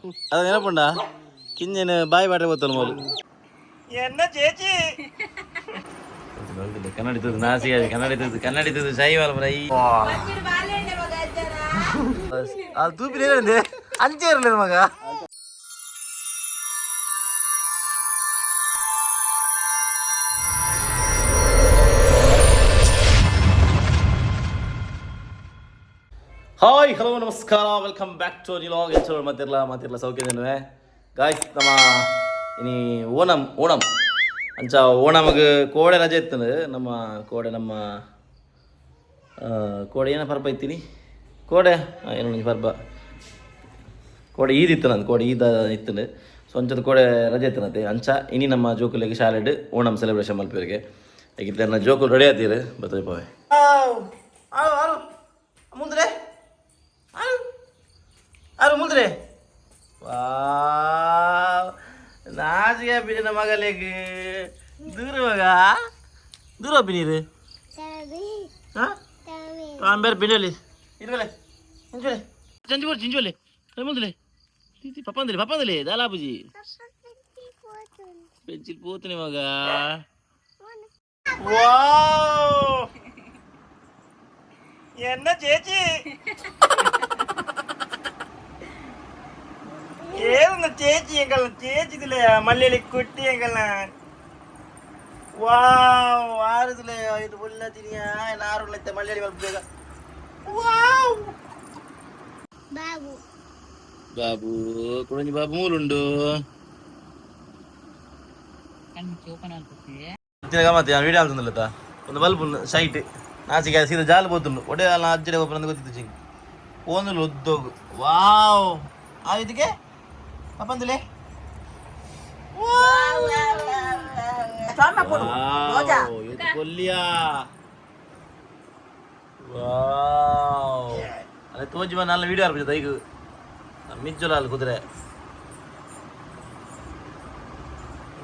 ಅದ ನೆನಪುಂಡ ಕಿಂಜನ ಬಾಯಿ ಬಾಟ್ರೆ ಗೊತ್ತಲ್ಲ ಮೋಲು. ಎನ್ನ ചേച്ചി. ಕನ್ನಡಿ ತೂದು ನಾಸಿ, ಕನ್ನಡಿ ತೂದು, ಕನ್ನಡಿ ತೂದು ಶೈ ಮಲ್ಪುನ. ಅದು ತೂಪಿನ ಅಂಚೆ ಇರಲಿಲ್ಲ ಮಗ. ಹಾಯ್, ಹಲೋ, ನಮಸ್ಕಾರ, welcome back to vlog. ಎಂಚ ಮಾತಿರ್ಲ ಮಾತಿರ್ಲ ಸೌಖ್ಯ ಗಾಯ್ಸ್. ನಮ್ಮ ಇನಿ ಓಣಂ, ಓಣಂ ಅಂಚ ಓಣಮ್ಗೆ ಕೋಡೆ ರಜೆ ಇತ್ತು. ನಮ್ಮ ಕೋಡೆ, ನಮ್ಮ ಕೋಡೆ ಏನ ಪರ್ಬ ಇತ್ತೀನಿ ಕೋಡೆ ಏನೋ ಒಂಜಿ ಪರ್ಬ ಕೋಡೆ ಈದ್ ಇತ್ತು ನಂದು, ಕೋಡೆ ಈದ ಇತ್ತು. ಸೊ ಅಂಚದ ಕೋಡೆ ರಜೆ ಇತ್ತು. ಅಂಚ ಇನಿ ನಮ್ಮ ಜೋಕುಲೆಗ್ ಶಾಲೆಡ್ ಓಣಂ ಸೆಲೆಬ್ರೇಷನ್ ಮಲ್ಪೆರಿಗೆ. ಈಗ ಜೋಕುಲು ರೆಡಿ ಆತೀರು, ಬರ್ತದೆ ಪೋವೆ. ಆರು ಆರು ಮುಂದ್ರೆ ಆರು ಆರು ಮುಂದ್ರೆ. ವಾವ್, ನಾಚಿಕೆ ಬಿಡಿನ ಮಗಲಿಗೆ. ದೂರ ಮಗ, ದೂರ ನೀರು. ಹಾಂ ಬೇರೆ ಬಿಡಲಿ ಇರುವಲೆ ಇಂಚುಲೆ ಚಂಚು ಕೊಡು ಚಿಂಚುಲೆ ಮುಂದಲೆ ಪಪ್ಪಂದಲಿ ಪಪ್ಪಂದಲಿ ದಾಲಾಬುಜಿ ಪೆನ್ಸಿಲ್ ಪೋತನೆ ಮಗ. ವಾವ್, എന്ന ചേച്ചി. ഏതെന്ന ചേച്ചി എങ്കള ചേച്ചി ഇതിലെ മല്ലി കുട്ടി എങ്കള. ವಾವ್, ಆರುದಿಲ್ಲ ಇದು ಬುಲ್ಲ ತಿನಿಯಾ ಆರು ಲೈತ ಮಲ್ಯಾಳಿ ಮಲ್ಪ. ವಾವ್ ಬಾಬು ಬಾಬು ಕುಡಂಜಿ ಬಾಬು ಮೂಲುಂಡು ಮತ್ತೆ ವಿಡಿಯೋ ಆಲ್ತಂದಿಲ್ಲ. ಒಂದು ಬಲ್ಬ್ ಸೈಟ್ ನಾಚಿಕೆ ಸೀದಾ ಜಾಲು ಪೋತುಂಡು. ಒಡೆ ಅಜ್ಜಡೆ ಒಬ್ಬರಂದು ಗೊತ್ತಿತ್ತು ಚಿಂಗ್ ಪೋಂದುಲು ಉದ್ದೋಗು. ವಾವ್, ಆ ಇದಕ್ಕೆ ಪಪ್ಪಂದುಲೆ. ಕೊಲ್ಲಿಯಾ. ವಾವ್, ಅದೇ ತೋಜಿ ನಲ್ಲ ವಿಡಿಯೋ ಆರ್ಪಿತ ಈಗ ಮಿಜ್ಜುಲಾಲ್ ಕುದುರೆ.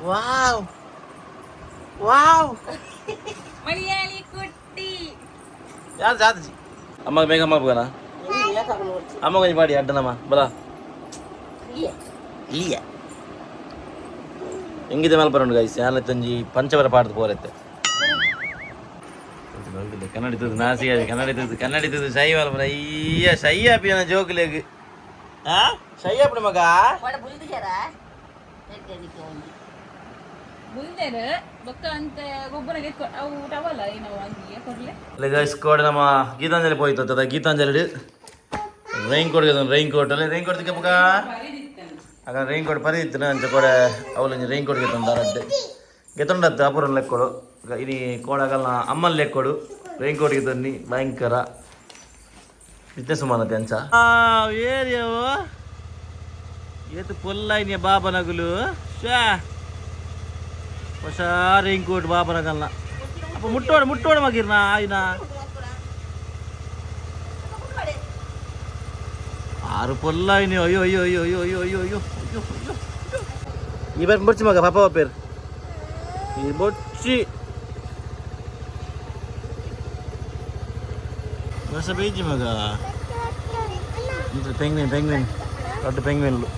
ವಾವ್ ವಾವ್. ಮಲಯಾಳಿ ಕುಟ್ಟಿ. ಯಾರು ಜಾತಿ ಅಮ್ಮ ಬೇಗ ಮಲ್ಪಗನ ಅಮ್ಮ ಕೊಂಚ ಪಾಡಿ ಅಡ್ಡನಮ್ಮ ಬಲ ಇಲ್ಲಿಯ ಎಂಗಿದೆ ಮಲ್ಪರಂಡು ಗೈಸ್. ಯಾನ ತಂಜಿ ಪಂಚವರ ಪಾಡ್ದು ಪೋರತ್ತೆ. ಕನ್ನಡಿ ತೂದು ನಾಸಿ, ಕನ್ನಡಿ ತೂದು, ಕನ್ನಡಿ ತೂದು ಶೈ ಮಲ್ಪುನ. ಅಯ್ಯ, ಶೈ ಆಪಿನ ಜೋಕುಲೆಗ್. ಆ ಶೈ ಆಪಿನ ಮಗ. ಬುಲ್ದೇರು ಬೊಕ್ಕ ಅಂತ ಗೊಬ್ಬರಗೆ ಅವು ಟವಲ್ಲ ಏನೋ ಅಂಗಿ ಕೊಡ್ಲೆ. ಗೈಸ್, ಕೋಡೆ ನಮ್ಮ ಗೀತಾಂಜಲಿ ಪೋಯ್ತು. Geetanjali raincoat, raincoat ಅಲ್ಲಿ ರೈನ್ ಕೋಟ್ ತಿಕ್ಕಪ್ಪಗ ಆಗ ರೈನ್ ಕೋಟ್ ಪರಿ ಇತ್ತು. ಅಂಚ ಕೋಡೆ ಅವಲೊಂಜಿ ರೈನ್ ಕೋಟ್ ಗೆತ್ತೊಂಡ ರಡ್ಡ್ ಗೆತ್ತೊಂಡತ್ತು ಅಪುರನ್ ಲೆಕ್ಕೊಡು. ಇನಿ ಕೋಡಗಲ್ನ ಅಮ್ಮನ್ ಲೆಕ್ಕೊಡು ರೈನ್ ಕೋಟ್ ಗೆತ್ತೊಂಡಿ. ಭಯಂಕರ ಬಿಸ್ನೆಸ್ ಮಾನತೆ ಅಂಚ ಏರಿಯಾವು ಏತು ಪೊಲ್ಲೈನಿಯ ಬಾಬನಗುಲು. ಶಾ ಹೊಸ ರೈನ್ ಕೋಟ್ ಬಾಬನಗಲ್ನ. ಅಪ್ಪ ಮುಟ್ಟೋಡು ಮುಟ್ಟೋಡು ಮಗಿರ್ನ ಆಯ್ನ ಆರು ಪೊಲ್ಲೈನಿ. ಅಯ್ಯೋ ಅಯ್ಯೋ ಅಯ್ಯೋ ಅಯ್ಯೋ ಅಯ್ಯೋ ಅಯ್ಯೋ ಅಯ್ಯೋ ಅಯ್ಯೋ ಅಯ್ಯೋ. ಈ ಬಾರಿ ಬೊಚ್ಚಿ ಮಗ ಪಾಪ ಪೇರ್ ಈ ಬೊಚ್ಚಿ ಹೊಸ ಬೇಜಿ ಮಗ. ಪೆಂಗ್ವಿನ್, ಪೆಂಗ್ವಿನ್, ದೊಡ್ಡ ಪೆಂಗ್ವಿನ್ಲು.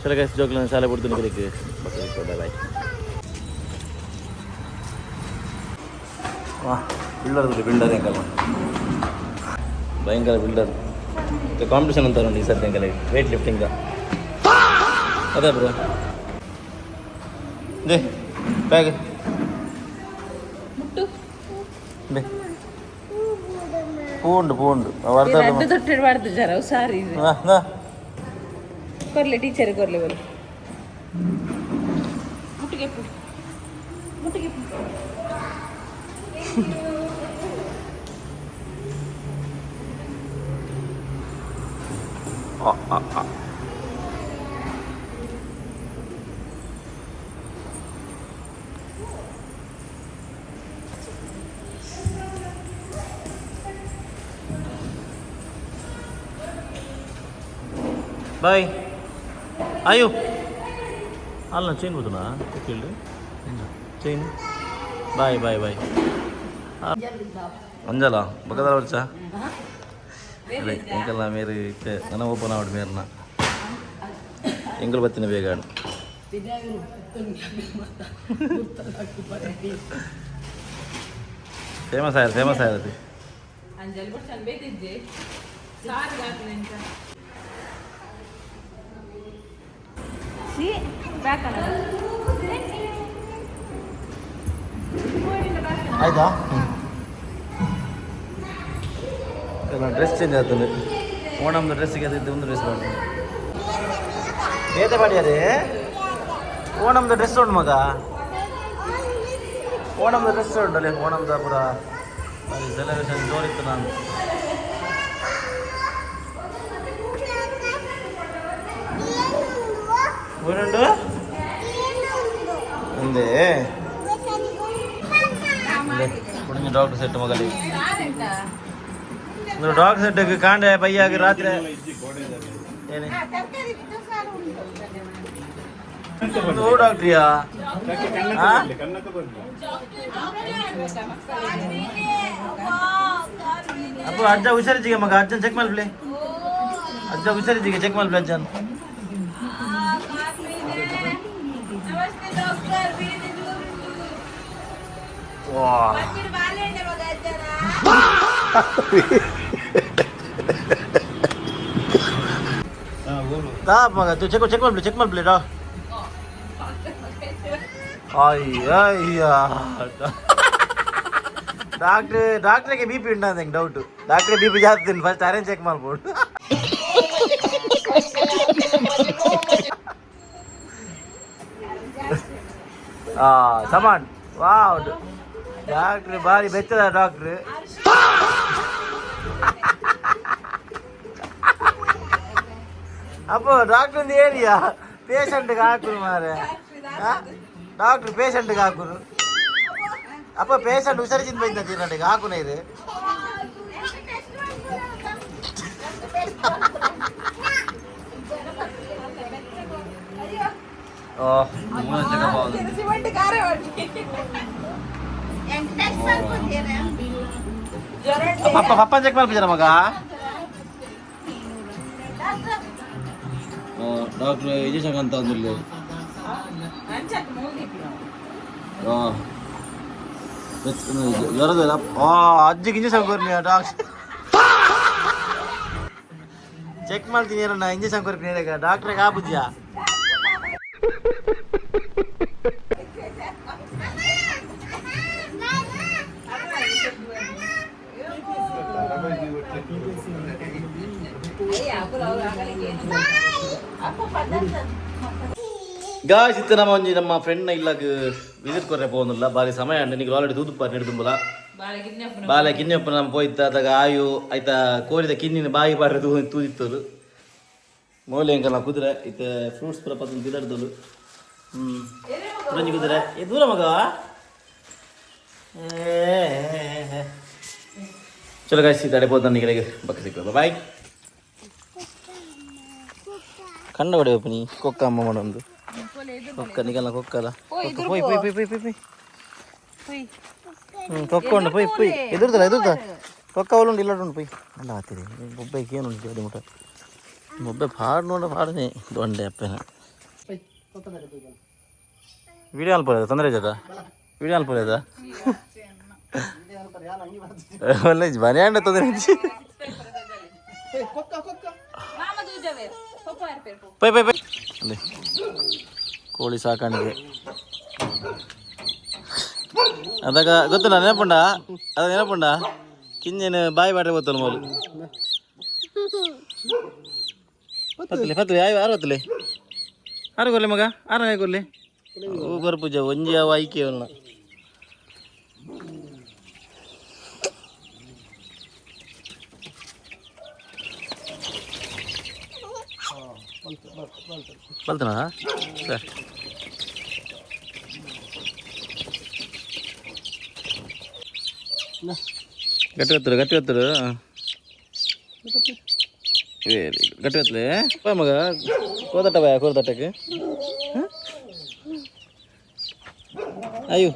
ಚಲೋ ಗೈಸ್, ಜೋಕ್ಲ ಶಾಲೆ ಬಿಡ್ತೀನಿ. Bye bye. ವಾ, ಬಿಲ್ಡರ್ ಬಿಲ್ಡರ್ ಎಂಕಲ್ಲ ಭಯಂಕರ ಬಿಲ್ಡರ್ ಕಾಂಪಿಟೇಷನ್ ಅಂತಾರೆ ನೋಡಿ ಈ ಸರ್ತಿ ಎಂಕಲ್ಲ ವೇಟ್ ಲಿಫ್ಟಿಂಗ್. ಅದೇ ಬ್ರೋ they bag. ಮುಟ್ಟು. ಬೇ ಪೂ ಉಂಡು, ಪೂ ಉಂಡು. ರಡ್ಡು ತೊಟ್ಟೆ ಬಾರ್ದು ಜರ ಸಾರಿ. ಕೊರ್ಲೆ ಟೀಚರ್ ಕೊರ್ಲೆ ಬರು. ಮುಟ್ಟಿಗೆ ಮುಟ್ಟಿಗೆ. ಬಾಯ್ ಅಯ್ಯೋ ಅಲ್ಲ ಚೈನ್ ಗೊತ್ತನಾ ಚೈನ್. Bye bye bye. ಅಂಜಲ ಬಕ್ಕದ ವರ್ಷ. ಎಂಕಲ್ಲ ಮೇರು ಇತ್ತೆ ನನ ಓಪನ್ ಆವಡ್ ಮೇರ್ನ ಎಂಕಲ್ ಬತ್ತಿನ ಬೇಗ ಫೇಮಸ್ ಆಯ್ತು, ಫೇಮಸ್ ಆಯ್ತು. ಅಂಜಲ್ ಬುಡ್ಚನ್ ಬೇತಿದ್ದೆ ಸಾರಿಗೆ ಹಾಕುನ ಎಂತ ಸಿ ಬ್ಯಾಕಲ್ಲ. ಆಯ್ತಾ? ಡ್ರೆಸ್ ಚೇಂಜ್ ಆಗ್ತದೆ. ಓಣಮ್ದು ಡ್ರೆಸ್ಸಿಗೆ ಅದು ಒಂದು ಡ್ರೆಸ್ ಮಾಡಿ ಬೇತೆ ಪಾಡ್ಯಾರೆ. ಓಣಮ್ದು ಡ್ರೆಸ್ ಉಂಟು ಮಗ, ಓಣಮ್ದು ಡ್ರೆಸ್ ಉಂಟು ಅಲ್ಲಿ. ಓಣಮ್ದ ಪೂರ ಅಲ್ಲಿ ಸೆಲೆಬ್ರೇಷನ್ ಜೋರಿತ್ತು. ನಾನು ಊರುಂಡು ಒಂದೇ ಕುಡಿಂಜ ಡಾಕ್ಟರ್ ಸೆಟ್ ಮಗಲಿ. ಡಾಕ್ಟರ್ ಸೆಟ್ ಕಾಂಡೆ ಬೈಯಾಗಿ ರಾತ್ರಿ ಏನೇ ಓ ಡಾಕ್ಟ್ರಿಯಾ? ಅಪ್ಪ ಅಜ್ಜ ಹುಷಾರಿಜಿಗೆ ಮಗ, ಅಜ್ಜನ್ ಚೆಕ್ ಮಲ್ಪ್ಲೆ. ಅಜ್ಜ ಹುಷಾರಿಜಿಗೆ ಚೆಕ್ ಮಲ್ಪ್ಲೆ ಅಜ್ಜನ್. ನಮಸ್ತೆ ಡಾಕ್ಟರ್. ವಾ ತಾ ಮಗ, ತು ಚೆಕ್ ಚೆಕ್ ಮಲ್ಪ್ಲೆ, ಚೆಕ್ ಮಲ್ಪ್ಲೆ ಡಾ. ಅಯ್ಯ ಅಯ್ಯ, ಡಾಕ್ಟ್ರ್ ಡಾಕ್ಟ್ರಿಗೆ ಬಿ ಪಿ ಉಂಟಾ ಅಂತ ಡೌಟ್. ಡಾಕ್ಟ್ರಿಗೆ ಬಿ ಪಿ ಜಾಸ್ತಿ, ಫಸ್ಟ್ ಅರೇಂಜ್ ಚೆಕ್ ಮಾಡ್ಬೋದು. ಆ ಸಮಾನ್ ವಾವ್, ಡಾಕ್ಟ್ರ್ ಬಾರಿ ಬೆಚ್ಚದ ಡಾಕ್ಟ್ರ್. ಅಪ್ಪ ಡಾಕ್ಟರ್ ಒಂದು ಏರಿಯಾ ಪೇಷಂಟ್ಗೆ ಹಾಕುರು ಮಾರೆ. ಡಾಕ್ಟ್ರ್ ಪೇಷಂಟ್ಗೆ ಹಾಕುರು. ಅಪ್ಪ ಪೇಷಂಟ್ ಹುಷಾರಿಜಿಂದ ಬೈದ ತಿನ್ನಡಿಗೆ ಹಾಕುನ ಇದು. ಓ ಚೆಕಪ್ ಆಗುದು. ಸಿಮೆಂಟ್ ಕಾರ. ಪಪ್ಪ ಪಪ್ಪ ಚೆಕ್ ಮಾಡ್ಬಿದ್ದಾರ ಮಗ. ಡಾಕ್ಟ್ರ್ ಇಂಜೆಕ್ಷನ್ ಅಂತ ಅಂದಿಲ್ಲ. ಅಂಚತ್ ಮೂಗಿತ್ತು. ಜ್ವರದ ಅಜ್ಜಿಗೆ ಇಂಜೆಕ್ಷನ್ ಕೊರ್ನಿ. ಡಾಕ್ಟರ್ ಚೆಕ್ ಮಾಡ್ತೀನಿ ಏನಣ್ಣ, ಇಂಜೆಕ್ಷನ್ ಕೊರ್ಪಿ ಡಾಕ್ಟ್ರಿಗೆ ಆಪುಜ್ಯಾ? ಗಾಯ್ಸ್, ಇತ್ತು ನಮ್ಮ ಒಂಜಿ ನಮ್ಮ ಫ್ರೆಂಡ್ನ ಇಲ್ಲಾಗ ವಿಸಿಟ್ ಕೊರ್ರೆ ಪೋವೊಂದುಲ್ಲ. ಬಾರಿ ಸಮಯ ಅಂಡ್ ನಿಕ್ಲು ಆಲ್ರೆಡಿ ತೂದುಪ್ಪ ನೆಡ್ದುಂಬಲ. ಬಾಳೆ ಗಿನ್ನೆಪ್ಪನ. ಬಾಲೆ ಕಿನ್ಯಪ್ಪ ನಮ್ಮ ಪೋಯ್ತ ಅದಾಗ ಆಯು ಆಯ್ತಾ ಕೋರಿದ ಕಿನ್ನಿನ ಬಾಯಿ ಬಾರಿ ತೂದಿತ್ತರು. ಮೌಲ್ಯ ಎಂಕಲ್ಲ ಕುದುರೆ ಇತ್ತೆ ಫ್ರೂಟ್ಸ್ ಪೂರ ಪತ್ತೊಂದು ಬಿದರ್ದಲು. ಒಂಜಿ ಕುದುರೆ ಏ ದೂರ ಮಗ. ಏ, ಏ, ಏ, ಏ. ಚಲೋ ಗಾಯ್ಸ್, ಈ ತಡೆ ಪೋತ ನಿಗಳಿಗೆ ಬಕ್ಕ ಸಿಕ್ಕ. ಬಾಯ್. ಕಂಡ ಹೊಡೆಯಪ್ಪ ನೀ ಕೊಕ್ಕ ಅಮ್ಮ ಮಾಡೊಂದು ಕೊಕ್ಕ ನಿಗಲ್ಲ ಕೊಕ್ಕಲ್ಲ. ಕೊಕ್ಕ ಪೋಯ್ ಪೋಯ್ ಪೋಯ್ ಪೋಯ್ ಪೋಯ್ ಪೋಯ್. ಕೊಕ್ಕ ಉಂಡು, ಪೋಯ್ ಪೋಯ್. ಎದುರ್ದಲ್ಲ ಎದುರ್ದ ಕೊಕ್ಕ ಅವಳುಂಡು ಇಲ್ಲ ಉಂಡು ಪೋಯ್ ಅಲ್ಲ ಆತಿರಿ. ಬೊಬ್ಬೆಗೆ ಏನು ಉಂಟು ಮುಟ ಬೊಬ್ಬೆ ಪಾಡು ನೋಡ ಪಾಡನೆ ದೊಂಡೆ ಅಪ್ಪನ. ವಿಡಿಯೋ ಅಲ್ಪ ತೊಂದರೆ ಜೊತೆ ವಿಡಿಯೋ ಅಲ್ಪ ಒಳ್ಳೆ ಮನೆ ಅಂಡ ತೊಂದರೆ. ಮಾಮ ದೂಜವೇರ್ ಪಪ್ಪ ಇರ್ಪೇರು. ಪೈ ಪೈ ಪೈ. ಅಲ್ಲಿ ಕೋಳಿ ಸಾಕಾಣಿಕೆ ಅದಾಗ ಗೊತ್ತಿಲ್ಲ, ನೆನಪುಂಡ? ಅದ ನೆನಪುಂಡ? ಕಿಂಜನ ಬಾಯಿ ಬಾಟ್ರೆ ಗೊತ್ತಲ್ಲ ಮೊದಲು. ಪತ್ತಲೆ ಪತ್ತಲೆ ಆಯ್ ಆರು ಪತ್ತಲೆ ಆರು ಕೊರ್ಲೆ ಮಗ, ಆರು ಆಯ್ ಕೊರ್ಲೆ. ಓ ಕೊರ್ಪುಜ ಒಂಜಿ ಅವು ಐಕೆ ಅವನ್ನ. ಬಲ್ತನಾ ಸರ್? ಗಟ್ಟಿ ಹೊತ್ತರು, ಗಟ್ಟಿ ಹೊತ್ತರು. ವೆರಿ ಗುಡ್, ಗಟ್ಟಿ ಹೊತ್ತಲೆ ಮಗ. ಕೋದಟ್ಟ ಬಾಯ ಕೋದಟ್ಟಕ್ಕೆ. ಅಯ್ಯೋ,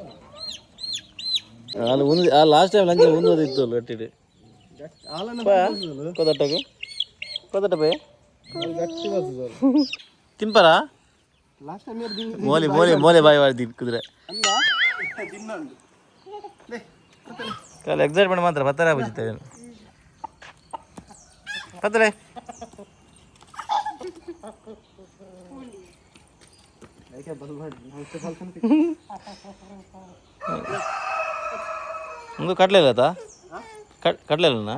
ಅಲ್ಲಿ ಒಂದು ಆ ಲಾಸ್ಟ್ ಟೈಮ್ ಲಂಚ್ ಒಂದು ಇತ್ತು ಗಟ್ಟಿಡು. ಕೊದಟ್ಟಗೆ ಕೊದಟ್ಟ ಬೇ ತಿಂಪರಾ? ಮೋಲೆ ಮೋಲೆ ಮೋಲೆ ಬಾಯಿ ವಾಡಿ ಕುದುರೆ. ಕಾಲ ಎಕ್ಸೈಟ್ಮೆಂಟ್ ಮಾತ್ರ ಪತ್ತರ ಬುಜಿತೇವೆ ಪತ್ತರೆ. ಒಂದು ಕಡಲೆ ಇಲ್ಲ ಕಡಲೆ ಇಲ್ಲ.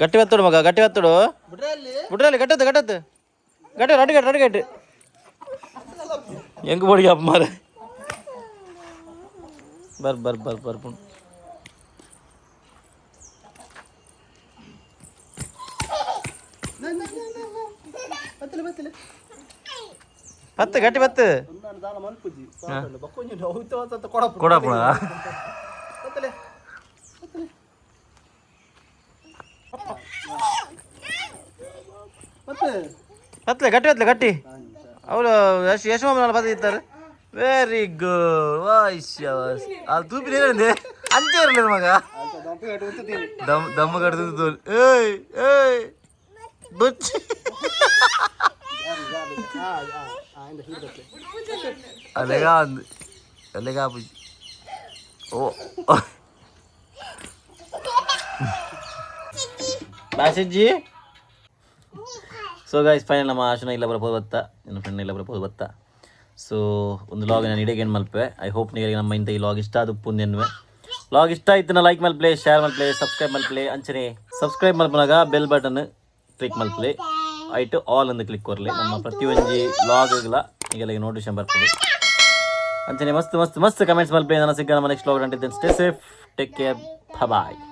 ಗಟ್ಟಿ ಬತ್ತೋಡು ಮಗ, ಗಟ್ಟಿ ಬತ್ತೋಡು. ಬಿಡ್ರಲ್ಲಿ ಗಟ್ಟತ್ತು ಗಟ್ಟತ್ತು ಗಟ್ಟಿ ರಡ್ಡು ಗಟ್ಟಿ ರಡ್ಡು ಗಟ್ಟಿ. ಹೆಂಗ್ ಬೋಡಿಗೆ ಅಪ್ಪ ಮಾರೆ. ಬರ್ ಬರ್ ಬರ್ ಬರ್ ಪುಣ್. ಪತ್ತು ಗಟ್ಟಿ ಪತ್ತು ಕೊಡಪ್ಪಣ. ಪತ್ಲೆ ಗಟ್ಟಿ ಪತ್ಲೆ ಗಟ್ಟಿ. ಅವಳು ಯಶ್ ಯಶ್ ಪತ್ತ ಇತ್ತಾರೆ. Very good voice. ಅಲ್ಲಿ ತೂಪಿ ನೀರಂದೆ ಅಂಚೆ ಇರಲಿಲ್ಲ ಮಗ. ದಮ್ ದಮ್ಮ ಕಡ್ದು. ಏಯ್ ಏಯ್ ಬುಚ್ಚಿ ಅಲೆಗ ಅಂದು ಅಲೆಗ ಬುಜ್ಜಿ. ಓ ಬಾಸಿಜ್ಜಿ. ಸೊ ಗೈಸ್, ಫೈನಲ್ ನಮ್ಮ ಆಶನ ಇಲ್ಲ ಬರ್ಬೋದು ಬತ್ತ, ನನ್ನ ಫ್ರೆಂಡ್ ಇಲ್ಲ ಬರ್ಬೋದು ಬತ್ತ. ಸೊ ಒಂದು ಲಾಗ್ ನಾನು ಇಡೀ ಮಲ್ಪೆ. I hope ನಿಮಗೆ ನಮ್ಮ ಇಂಥ ಈ ಲಾಗ್ ಇಷ್ಟ ಅದು ಪುಣ್ಯನ್ವೆ. ಲಾಗ್ ಇಷ್ಟ ಆಯ್ತು ಲೈಕ್ ಮಲ್ಪ್ಲೆ, ಶೇರ್ ಮಲ್ಪ್ಲೆ, ಸಬ್ಸ್ಕ್ರೈಬ್ ಮಲ್ಪ್ಲೆ. ಅಂಚನೆ ಸಬ್ಸ್ಕ್ರೈಬ್ ಮಲ್ಪನಾಗ ಬೆಲ್ ಬಟನ್ ಕ್ಲಿಕ್ ಮಲ್ಪ್ಲೆ, ಆಯ್ತು ಆಲ್ ಅಂದು ಕ್ಲಿಕ್ ಕೊರ್ಲೆ. ನಮ್ಮ ಪ್ರತಿಯೊಂಜಿ ಲಾಗ್ಗಳ ಈಗೆಲ್ಲ ನೋಟಿಫಿಕೇಶನ್ ಬರ್ತದೆ. ಅಂಚನೆ ಮಸ್ತ್ ಮಸ್ತ್ ಮಸ್ತ್ ಕಮೆಂಟ್ಸ್ ಮಲ್ಪ್ಲೆ. ನನ್ನ ಸಿಕ್ಕ ನಮ್ಮ ನೆಕ್ಸ್ಟ್ ಲಾಗ್ ಅಂಟಿದ್ದೇನೆ. Stay safe, take care, bye.